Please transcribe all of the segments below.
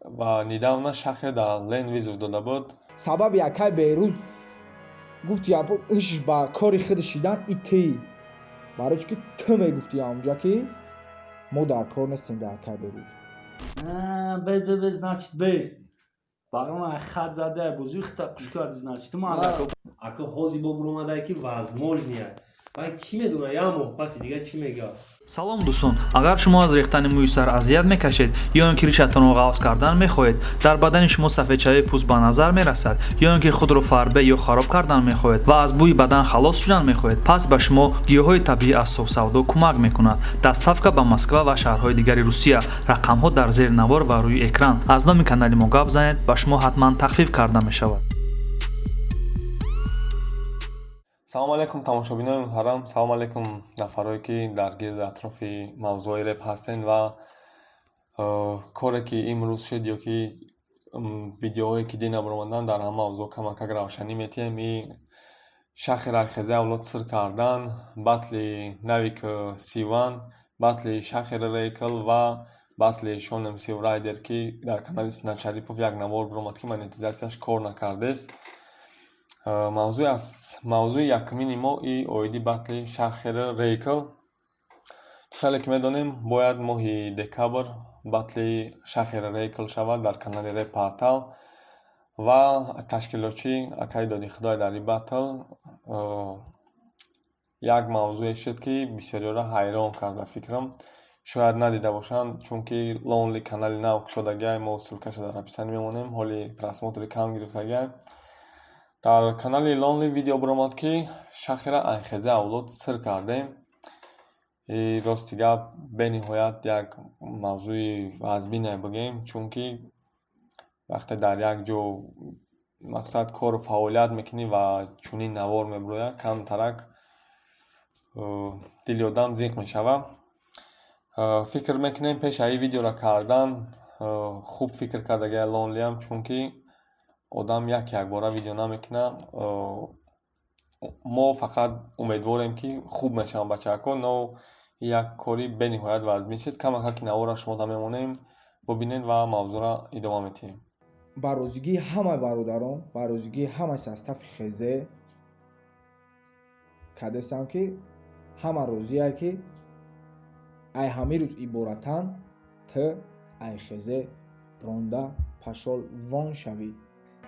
Ва недавно Шахер дар Лен вызов дода буд. Сабаби акай Беҳрӯз гуфти, ишш ба кори худ шидан ити, барои чӣ ки ту мегуфти ҳамунҷа, ки мо дар кор нестем дар акай Беҳрӯз. Бес, бес, значит, бес. Барона хат зада бозӣ хта қуш карди, значит, ман ака ҳози бо буромадай, ки возможно. Вай кӣ медона, як моҳ паси дига чӣ мега. Салом, дӯстон! Агар шумо аз рехтани мӯи сар азият мекашед ё ин ки ришатонро ғафз кардан мехоҳед, дар бадани шумо сафедшавии пӯст ба назар мерасад ё ин ки худро фарбе ё хароб кардан мехоҳед ва аз бӯи бадан халос шудан мехоҳед, пас ба шумо гиёҳҳои табиӣ аз Софсавдо кӯмак мекунад. Доставка ба Москва ва шаҳрҳои дигари Русия. Рақамҳо дар зери навор ва рӯи экран. Аз номи канали мо гап занед, ба шумо ҳатман тахфиф карда мешавад. Салому алайкум, тамошобинони муҳтарам, салому алайкум, нафарое, ки дар гирди атрофи мавзӯи реп ҳастед ва коре, ки имрӯз шуд ё ки видеоҳое, ки дина баромаданд, дар ҳама мавзӯъ камакак равшанӣ метиҳем. И Шахи Райхезе авлод сир кардан, батли Навик Сиван, батли Шахери Рейкл ва батли Шон МС Райдер, ки дар канали Синат Шарипов як навор баромад, ки монетизатсияш кор накардест. Мавзӯи якумини мо и оиди батли Шахери Рейкл. Чӣ хеле ки медонем, бояд моҳи декабр батли Шахери Рейкл шавад дар канали Реп Портал ва ташкилотчӣ акаи Доди Худой. Дар ин батл як мавзӯе шуд, ки бисёриёро ҳайрон кард. Ба фикрам, шояд надида бошанд, чунки Лонли канали нав кушодагиай, мо ссылкаша дар описание мемонем, ҳоли просмотри кам гирифтагиай. Дар канали Лонли видео баромад, ки Шахира Айхезе авлод сир кардем. И рости гап, бениҳоят як мавзӯи вазбине бигӯем, чунки вақте дар як ҷо, мақсад, кору фаъолият мекунӣ ва чунин навор мебурояд, камтарак дили одам зиқ мешавад. Фикр мекунем, пеш аз ин видеоро кардан хуб фикр кардагиай Лонлиам, чунки одам як якбора видео намекунад. Мо фақат умедворем, ки хуб мешаванд бачаҳако, но як кори бениҳоят вазмин шуд. Камакак наворро шумо мемонем, бубинед ва мавзӯъро идома медиҳем. Ба розигии ҳамаи бародарон, ба розигии ҳамаи состави Хезе кадесам, ки ҳама розие, ки ай ҳамин рӯз иборатан т ай Хезе ронда пашол вон шавӣ.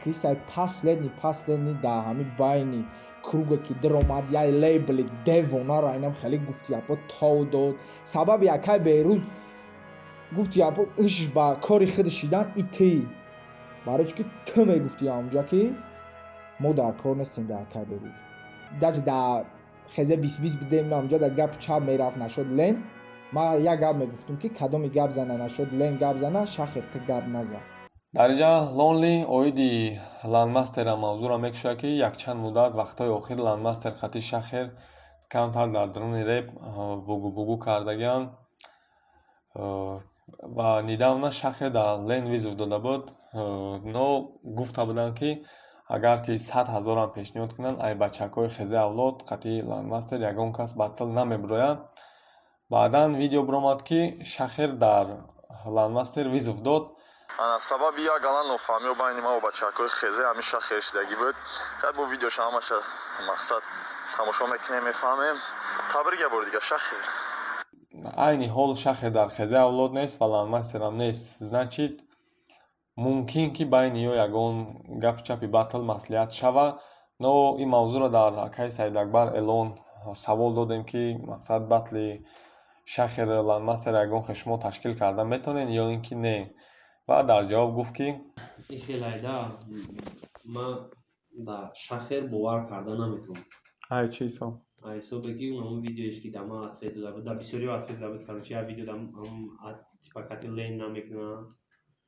Крисай последний дар ҳамин байни круга, ки диромад, яй лейбли девонаро айнам хеле гуфти, япо тов дод. Сабаби акай Беҳрӯз гуфти, япо ишш ба кори худ шидан ити, барои чӣ ки ту мегуфти ҳамунҷа, ки мо дар кор нестем дар акай Беҳрӯз. Даже дар Хезе 20-20 бидем, ҳамунҷа дар гап чап мерафт нашод Лен. Ман як гап мегуфтум, ки кадоми гап зана нашод Лен гап зана, Шахер, ту гап назан. Дар инҷа Лонли оиди Ландмастера мавзӯъро мекушояд, ки якчанд муддат, вақтҳои охир, Ландмастер қати Шахер камтар дар даруни реп бугу-бугу кардагианд ва недавно Шахер дар Лен вызов дода буд, но гуфта буданд, ки агар ки 100 000-ам пешниҳод кунанд, ай бачакҳои Хезе авлод қати Ландмастер ягон кас батл намебурояд. Баъдан видео баромад, ки Шахер дар Ландмастер вызов дод. Ана сабаби як галан нофаҳмиҳо байни ма ва бачаҳакҳои Хезе ҳамин Шахер шидагӣ буд. Хай, бо видеоша ҳамаша, мақсад, тамошо мекунем, мефаҳмем. Табрик як бори дигар, Шахер. Айни ҳол Шахер дар Хезе авлод нест ва Ландмастерам нест, значит, мумкин, ки байни ё ягон гапу чапи батл маслиҳат шава. Но ин мавзӯъро дар акаи Саидакбар Элон савол додем, ки, мақсад, батли Шахер Ландмастер ягон хел шумо ташкил карда метавонед ё ин ки не, ва дар ҷавоб гуфт, ки Ин хелайда ман дар Шахер бовар карда наметавонам. Ай чӣ ҳисоб? Ай ҳисобе ки ҳамон видеоеш, ки дар ман ответ дода буд, дар бисёриҳо ответ дода буд. Короче, як видео дар типа кати Лен намекунад,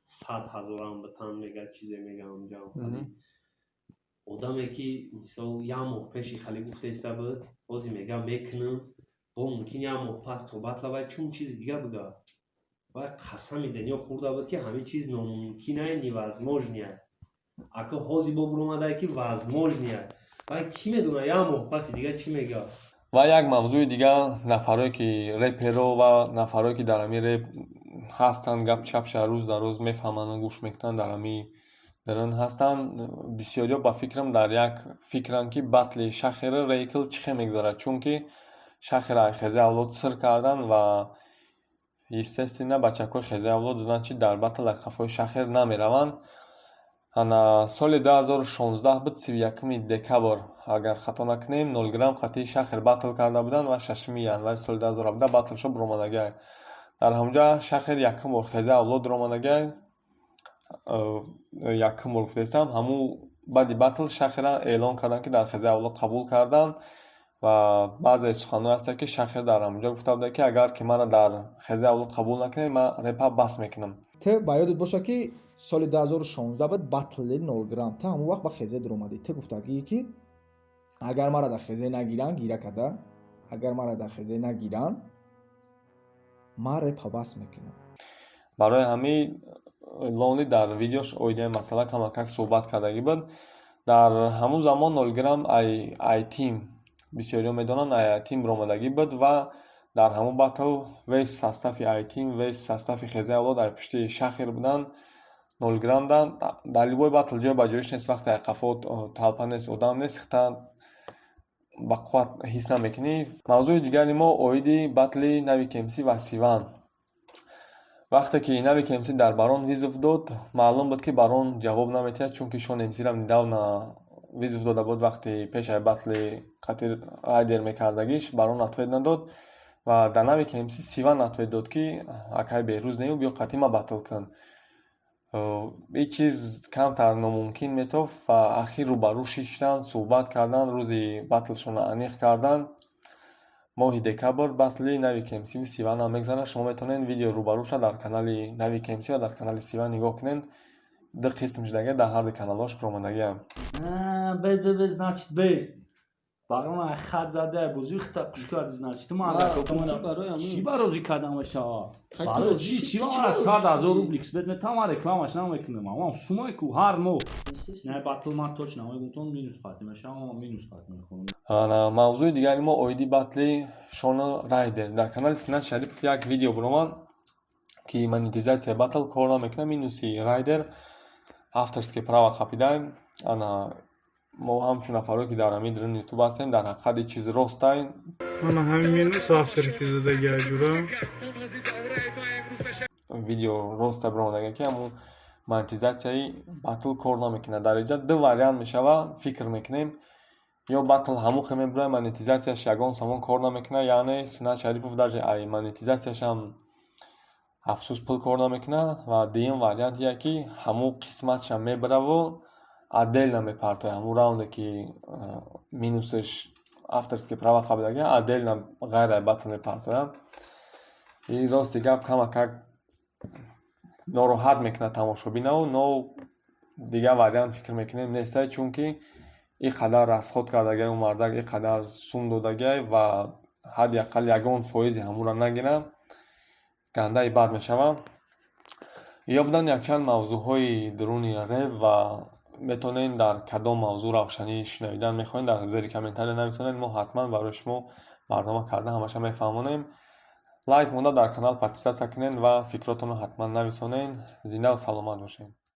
100 000-ам битан мега, чизе мега ҳамҷа. Одаме, ки мисол як моҳ пеши хеле гуфтаиста буд, ҳозир мега мекунам, бо мумкин як моҳ пас то батла вай чун чизи дига бига. Вай қасами дунё хӯрда буд, ки ҳамин чиз номумкинае, невозможное. Ака ҳозир бо буромадае, ки возможное. Вай кӣ медона, як моҳ паси дига чӣ мега. Ва як мавзӯи дигар: нафарое, ки реперо ва нафарое, ки дар ҳамин реп ҳастанд, гап чапша рӯз дар рӯз мефаҳманду гӯш мекунанд, дар ҳамин дарун ҳастанд. Бисёриҳо, ба фикрам, дар як фикранд, ки батли Шахери Рейкл чӣ хел мегузарад, чунки Шахера ай Хезаи Авлод сир карданд ва, естественно, бачакҳои Хезаи Авлод, значит, дар батл дар қафои Шахер намераванд. Ана соли 2016 буд, 31-уми декабр, агар хато накунем, Нолграмм қатъии Шахер батл карда буданд ва 6-уми январи соли 2017 батлшо буромадагиай. Дар ҳамонҷа Шахер якум бор Хезаи Авлод дуромадагиай. Якум бор гуфтаистам, ҳамун баъди батл Шахера эълон карданд, ки дар Хезаи Авлод қабул карданд. Ва баъзе суханҳое ҳастанд, ки Шахер дар ҳамонҷо гуфта буда, ки агар ки маро дар Хезаи Авлод қабул накунед, ман репа бас мекунам. Ту ба ёдат бошад, ки соли 2016 буд батли Нолграм. Ту ҳамон вақт ба Хезе дуромадӣ. Ту гуфтагӣ, ки агар маро дар Хезе нагиранд, гира карда, агар маро дар Хезе нагиранд, ман репа бас мекунам. Барои ҳамин Лонли дар видеош оиди ин масъала камакак суҳбат кардагӣ буд. Дар ҳамун замон Нолграм ай тим, бисёриҳо медонанд, ай тим баромадагӣ буд ва дар ҳамун батл весь состави ай тим, весь состави Хезаи Авлод ай пушти Шахер буданд. Нолграмда дар любой батл ҷой ба ҷоиш нест. Вақте ай қафо толпа нест, одам нест, хита ба қувват ҳис намекунӣ. Мавзӯи дигари мо оиди батли Нави Кемсӣ ва Сиван. Вақте ки Нави Кемсӣ дар Барон вызов дод, маълум буд, ки Барон ҷавоб наметиҳад, чунки Шон Эмсирам недавно вызов дода буд. Вақти пешаи батли қатъи Райдер мекардагиш, Барон ответ надод ва дар Нави Кемсӣ Сиван ответ дод, ки акай Беҳрӯз нею, биё қатъи ма батл кун. Ин чиз камтар номумкин метофт ва ахир рӯбарӯ шиштанд, суҳбат карданд, рӯзи батлшонро аниқ карданд. Моҳи декабр батли Нави Кемсиву Сиванам мегзарад. Шумо метавонед видеои рӯбарӯша дар канали Нави Кемсӣ ва дар канали Сиван нигоҳ кунед. Ду қисм шудагия, дар ҳарду каналҳош баромадагиам. Бес, бес, значит, бес. Барон хат зада бозӣ хита қуш карди, значит, ту ман чӣ ба розӣ кардам мешава? Барои чӣ? Чӣ ба 100 000 рубли ксбет метавам, ман рекламаш намекунам. Амам сумай ку ҳар моҳ. Не, батл ман точно мегум, тон минус қатӣ мешавам, минус қатӣ мехонам. Мавзӯи дигари мо оиди батли Шону Райдер. Дар канали Синат Шарипов як видео баромад, ки монетизатсияи батл кор намекунад, минуси Райдер авторские права қапидаем. Ана мо ҳамчун нафарое, ки дар ҳамин даруни Ютуб ҳастем, дар ҳақиқат ин чиз ростай. Мана ҳамин минус авторки задаги аҷура. Видео роста баромадага, ки ҳамун монетизатсияи батл кор намекунад. Дар инҷа ду вариант мешава, фикр мекунем: ё батл ҳамун хел мебурояд, монетизатсияш ягон сомон кор намекунад, яъне Синат Шарипов даже ай монетизатсияшам, афсӯс, пул кор намекунад, ва дуюм вариант ие, ки ҳамун қисматшам мебараву отдельно мепартояд. Ҳамун раунде, ки минусаш авторские права қабилагия, отдельно ғайр ай батл мепартояд. И рости гап, камакак нороҳат мекунад тамошобинаву, но дигар вариант, фикр мекунем, нестай, чунки ин қадар расход кардагиай ӯ мардак, ин қадар сум додагиай ва ҳадди ақал ягон фоизи ҳамонро нагирад, гандаи бад мешавад. Ё буданд якчанд мавзӯъҳои дуруни реп ва метавонед, дар кадом мавзӯъ равшанӣ шунавидан мехоҳед, дар зери комментария нависонед. Мо ҳатман барои шумо барнома карда ҳамаша мефаҳмонем. Лайк монда, дар канал подписаться кунед ва фикротонро ҳатман нависонед. Зиндаву саломат бошед.